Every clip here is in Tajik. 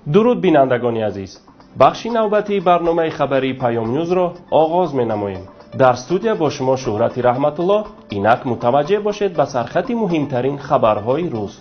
Дуруд, бинандагони азиз! Бахши навбатии барномаи хабарии Паёмнюзро оғоз менамоем. Дар студия бо шумо Шӯҳрати Раҳматулло. Инак, мутаваҷҷеҳ бошед ба сархати муҳимтарин хабарҳои рӯз.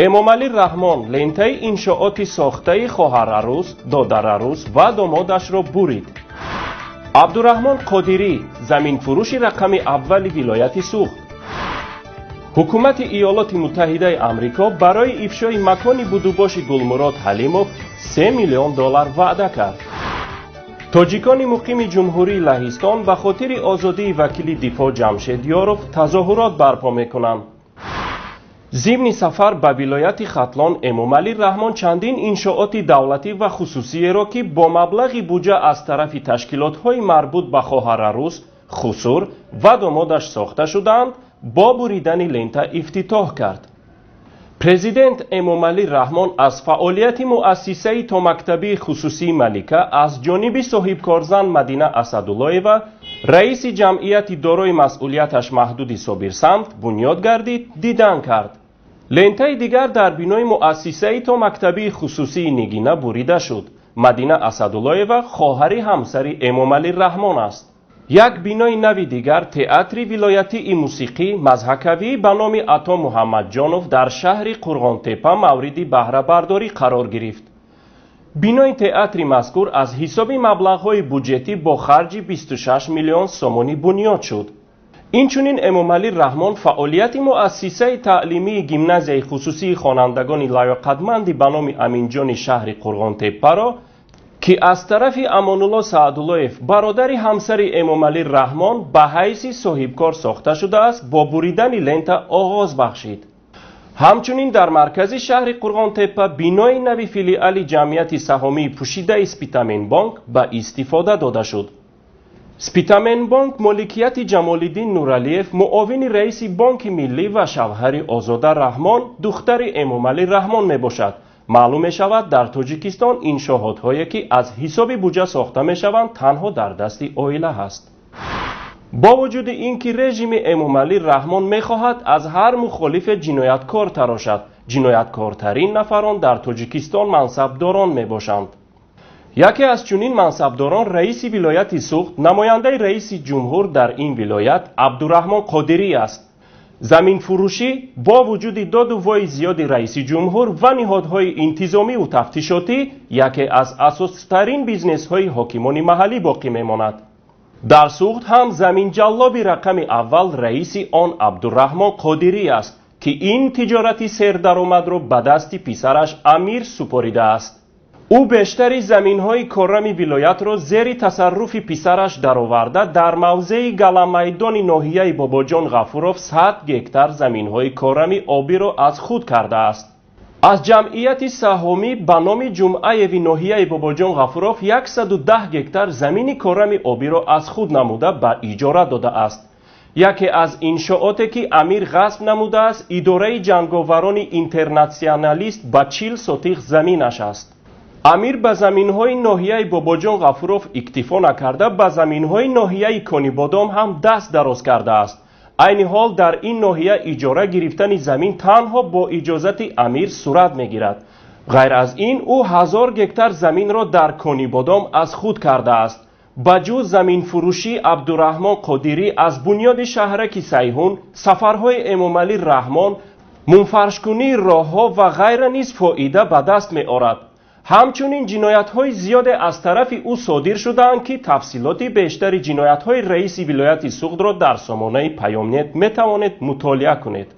Эмомалӣ Раҳмон лентаи иншооти сохтаи хоҳарарӯс, додарарӯс ва домодашро бурид. Абдураҳмон Қодирӣ заминфурӯши рақами аввали вилояти Суғд. Ҳукумати Иёлоти Муттаҳидаи Амрико барои ифшои макони будубоши Гулмурод Ҳалимов 3 миллион доллар ваъда кард. Тоҷикони муқими Ҷумҳурии Лаҳистон ба хотири озодии вакили дифоъ Ҷамшед Ёров тазоҳурот барпо мекунанд. Зимни сафар ба вилояти Хатлон Эмомалӣ Раҳмон чандин иншооти давлатӣ ва хусусиеро, ки бо маблағи буҷа аз тарафи ташкилотҳои марбут ба хоҳарарӯс, хусур ва домодаш сохта шудаанд, бо буридани лента ифтитоҳ кард. Президент Эмомалӣ Раҳмон аз фаъолияти муассисаи томактабии хусусии «Малика» аз ҷониби соҳибкорзан Мадина Асадуллоева, раиси ҷамъияти дорои масъулияташ маҳдуди «Собирсамт» бунёд гардид, дидан кард. Лентаи дигар дар бинои муассисаи томактабии хусусии «Нигина» бурида шуд. Мадина Асадуллоева хоҳари ҳамсари Эмомалӣ Раҳмон аст. Як бинои нави дигар, театри вилоятии мусиқӣ мазҳакавӣ ба номи Ато Муҳаммадҷонов дар шаҳри Қурғонтеппа мавриди баҳрабардорӣ қарор гирифт. Бинои театри мазкур аз ҳисоби маблағҳои буҷетӣ бо харҷи 26 миллион сомонӣ бунёд шуд. Инчунин Эмомалӣ Раҳмон фаъолияти муассисаи таълимии гимназияи хусусии хонандагони лаёқатманди ба номи Аминҷони шаҳри Қурғонтеппаро, ки аз тарафи Амонулло Саадуллоев, бародари ҳамсари Эмомалӣ Раҳмон, ба ҳайси соҳибкор сохта шудааст, бо буридани лента оғоз бахшид. Ҳамчунин дар маркази шаҳри Қурғонтеппа бинои нави филиали ҷамъияти саҳомии пӯшидаи «Спитаменбонк» ба истифода дода шуд. «Спитаменбонк» моликияти Ҷамолиддин Нуралиев, муовини раиси Бонки Миллӣ ва шавҳари Озода Раҳмон, духтари Эмомалӣ Раҳмон мебошад. Маълум мешавад, дар Тоҷикистон иншоотҳое, ки аз ҳисоби буҷа сохта мешаванд, танҳо дар дасти оила ҳаст. Бо вуҷуди ин ки режими Эмомалӣ Раҳмон мехоҳад аз ҳар мухолифе ҷинояткор тарошад, ҷинояткортарин нафарон дар Тоҷикистон мансабдорон мебошанд. Яке аз чунин мансабдорон раиси вилояти Суғд, намояндаи раиси ҷумҳур дар ин вилоят Абдураҳмон Қодирӣ аст. Заминфурӯшӣ бо вуҷуди доду вои зиёди раиси ҷумҳур ва ниҳодҳои интизомиву тафтишотӣ яке аз асоситарин бизнесҳои ҳокимони маҳаллӣ боқӣ мемонад. Дар Суғд ҳам заминҷаллоби рақами аввал раиси он Абдураҳмон Қодирӣ аст, ки ин тиҷорати сердаромадро ба дасти писараш Амир супоридааст. Ӯ бештари заминҳои корами вилоятро зери тасарруфи писараш дароварда, дар мавзеи Галамайдони ноҳияи Бобоҷон Ғафуров 100 гектар заминҳои корами обиро аз худ кардааст. Аз ҷамъияти саҳомӣ ба номи Ҷумъаеви ноҳияи Бобоҷон Ғафуров 110 гектар замини корами обиро аз худ намуда, ба иҷора додааст. Яке аз иншооте, ки Амир ғасб намудааст, идораи ҷанговарони интернатсионалист ба 40 сотих заминаш аст. Амир ба заминҳои ноҳияи Бобоҷон Ғафуров иктифо накарда, ба заминҳои ноҳияи Конибодом ҳам даст дароз кардааст. Айни ҳол дар ин ноҳия иҷора гирифтани замин танҳо бо иҷозати Амир сурат мегирад. Ғайр аз ин, ӯ 1000 гектар заминро дар Конибодом аз худ кардааст. Ба ҷуз заминфурӯшӣ, Абдураҳмон Қодирӣ аз бунёди шаҳраки Сайҳун, сафарҳои Эмомалӣ Раҳмон, мунфаршкунии роҳҳо ва ғайра низ фоида ба даст меорад. Ҳамчунин ҷиноятҳои зиёде аз тарафи ӯ содир шудаанд, ки тафсилоти бештари ҷиноятҳои раиси вилояти Суғдро дар сомонаи Паёмнет метавонед мутолиа кунед.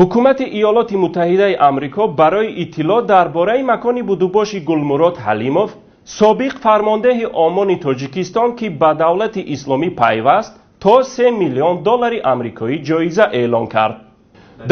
Ҳукумати Иёлоти Муттаҳидаи Амрико барои иттилоъ дар бораи макони будубоши Гулмурод Ҳалимов, собиқ фармондеҳи ОМОНи Тоҷикистон, ки ба Давлати Исломӣ пайваст, то 3 миллион доллари амрикоӣ ҷоиза эълон кард.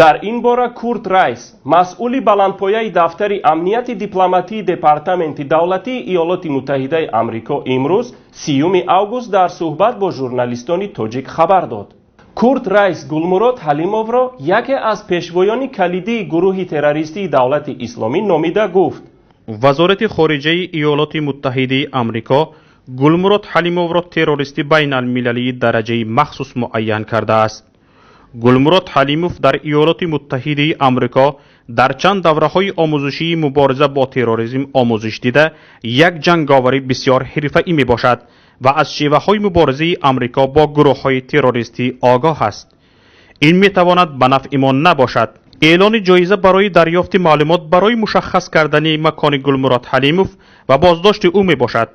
Дар ин бора Курт Райс, масъули баландпояи дафтари амнияти дипломатии Департаменти давлатии Иёлоти Муттаҳидаи Амрико, имрӯз, 30 август, дар суҳбат бо журналистони тоҷик хабар дод. Курт Райс Гулмурод Ҳалимовро яке аз пешвоёни калидии гурӯҳи террористии Давлати Исломӣ номида гуфт: Вазорати хориҷаи Иёлоти Муттаҳидаи Амрико Гулмурод Ҳалимовро террористи байналмилалии дараҷаи махсус муайян кардааст. Гулмурод Ҳалимов дар Иёлоти Муттаҳидаи Амрико Дар чанд давраҳои омӯзишии мубориза бо терроризм омӯзиш дида, як ҷанговари бисёр ҳирфаӣ мебошад ва аз шеваҳои муборизаи Амрико бо гурӯҳҳои террористӣ огоҳ аст. Ин метавонад ба нафъи мо набошад. Эълони ҷоиза барои дарёфти маълумот барои мушаххас кардани макони Гулмурод Ҳалимов ва боздошти ӯ мебошад.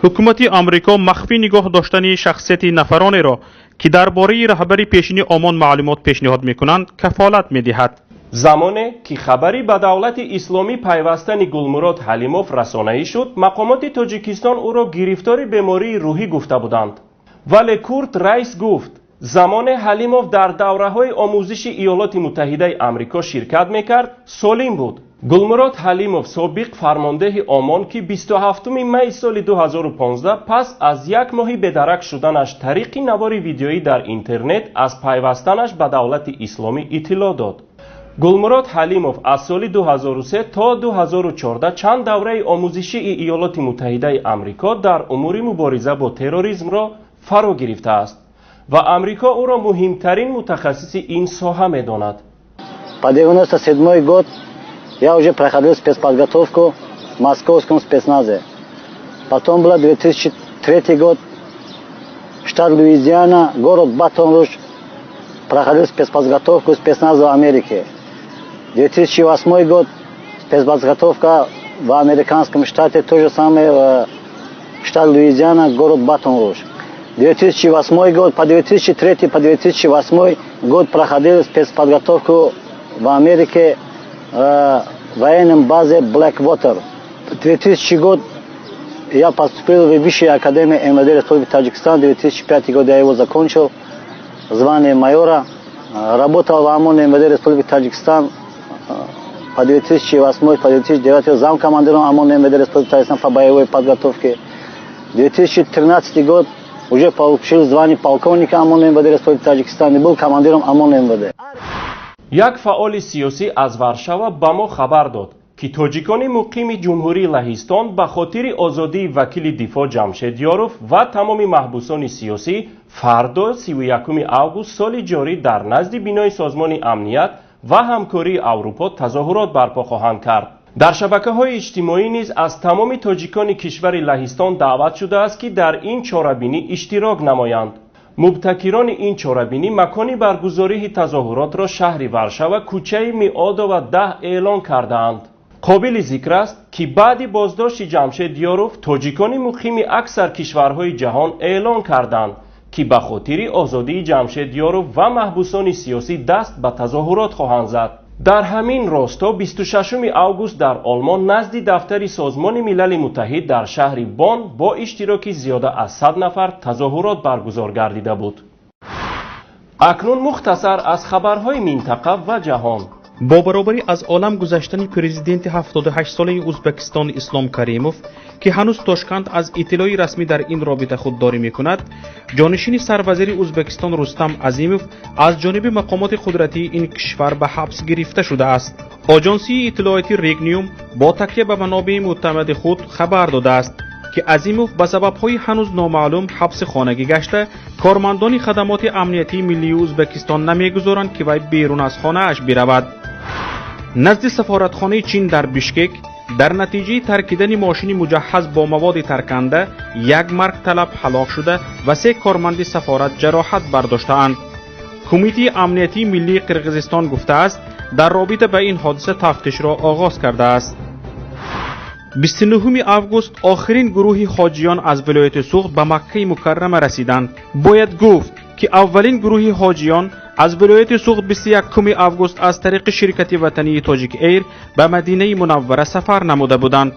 Ҳукумати Амрико махфӣ нигоҳ доштани шахсияти нафаронеро, ки дар бораи раҳбари пешини ОМОН маълумот пешниҳод мекунанд, кафолат медиҳад. Замоне ки хабари ба Давлати Исломӣ пайвастани Гулмурод Ҳалимов расонаӣ шуд, мақомоти Тоҷикистон ӯро гирифтори бемории рӯҳӣ гуфта буданд. Вале Курт Райс гуфт, замоне Ҳалимов дар давраҳои омӯзиши Иёлоти Муттаҳидаи Амрико ширкат мекард, солим буд. Гулмурод Ҳалимов, собиқ фармондеҳи ОМОН, ки 27 майи соли 2015 пас аз як моҳи бедарак шуданаш тариқи навори видеоӣ дар интернет аз пайвастанаш ба Давлати Исломӣ иттилоъ дод. Гулмурод Ҳалимов аз соли 2003 то 2014 чанд давраи омӯзишии Иёлоти Муттаҳидаи Амрико дар умури мубориза бо терроризмро фаро гирифтааст ва Амрико ӯро муҳимтарин мутахассиси ин соҳа медонад. По 97 год я уже проходил спецподготовку в московском спецназе. Потом было 2003 год, штат Луизиана, город Батон-Руж, проходил спецподготовку спецназа Америки. 2008 год, спецподготовка в американском штате, то же самое, штат Луизиана, город Батон-Руж. 2008 год, по 2003, по 2008 год проходил спецподготовку в Америке, в военном базе Blackwater. 2000 год я поступил в Высшую академию МВД Республики Таджикистан. 2005 год я его закончил, звание майора. Работал в ОМОН МВД Республики Таджикистан по 2008, по 2009 замкомандиром ОМОН МВД Республики Таджикистан по боевой подготовке. 2013 год уже получил звание полковника ОМОН МВД Республики Таджикистан и был командиром ОМОН МВД. Як фаъоли сиёсӣ аз Варшава ба мо хабар дод, ки тоҷикони муқими Ҷумҳурии Лаҳистон ба хотири озодии вакили дифоъ Ҷамшед Ёров ва тамоми маҳбусони сиёсӣ фардо, 31 август соли ҷорӣ, дар назди бинои Созмони Амният ва Ҳамкории Аврупо тазоҳурот барпо хоҳанд кард. Дар шабакаҳои иҷтимоӣ низ аз тамоми тоҷикони кишвари Лаҳистон даъват шудааст, ки дар ин чорабинӣ иштирок намоянд. Мубтакирони ин чорабинӣ макони баргузории тазоҳуротро шаҳри Варшава, кӯчаи Миодова 10 эълон кардаанд. Қобили зикр аст, ки баъди боздошти Ҷамшед Ёров тоҷикони муқими аксар кишварҳои ҷаҳон эълон карданд, ки ба хотири озодии Ҷамшед Ёров ва маҳбусони сиёсӣ даст ба тазоҳурот хоҳанд зад. Дар ҳамин росто 26 август дар Олмон назди дафтари Созмони Милали Муттаҳид дар шаҳри Бон бо иштироки зиёда аз 100 нафар тазоҳурот баргузор гардида буд. Акнун мухтасар аз хабарҳои минтақа ва ҷаҳон. Бо баробарӣ аз олам гузаштани президенти 78-солаи Ӯзбекистон Ислом Каримов, ки ҳанӯз Тошканд аз иттилои расмӣ дар ин робита худдорӣ мекунад, ҷонишини сарвазири Ӯзбекистон Рустам Азимов аз ҷониби мақомоти қудратии ин кишвар ба ҳабс гирифта шудааст. Оҷонсии иттилоотии Регниум бо такя ба манобеи мӯътамади худ хабар додааст, ки Азимов ба сабабҳои ҳанӯз номаълум ҳабси хонагӣ гашта, кормандони хадамоти амниятии миллии Ӯзбекистон намегузоранд, ки вай берун аз хонааш биравад. Назди сафоратхонаи Чин дар Бишкек дар натиҷаи таркидани мошини муҷаҳҳаз бо маводи тарканда як маргталаб ҳалок шуда ва се корманди сафорат ҷароҳат бардоштаанд. Кумитаи амниятии миллии Қирғизистон гуфтааст, дар робита ба ин ҳодиса тафтишро оғоз кардааст. 29 август охирин гурӯҳи ҳоҷиён аз вилояти Суғд ба Маккаи Мукаррама расиданд. Бояд гуфт, ки аввалин гурӯҳи ҳоҷиён аз вилояти Суғд 21 август аз тариқи ширкати ватании Тоҷик Эйр ба Мадинаи Мунаввара сафар намуда буданд.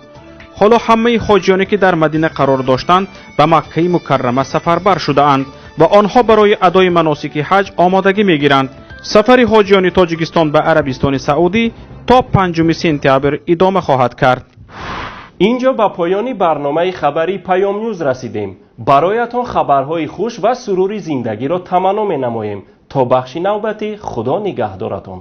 Ҳоло ҳамаи ҳоҷиёне, ки дар Мадина қарор доштанд, ба Маккаи Мукаррама сафарбар шудаанд ва онҳо барои адои маносики ҳаҷ омодагӣ мегиранд. Сафари ҳоҷиёни Тоҷикистон ба Арабистони Саудӣ то 5 сентябр идома хоҳад кард. Инҷо ба поёни барномаи хабарии Паёмнюз расидем. Бароятон хабарҳои хуш ва сурури зиндагиро таманно менамоем. То бахши навбатӣ, Худо нигаҳдоратон.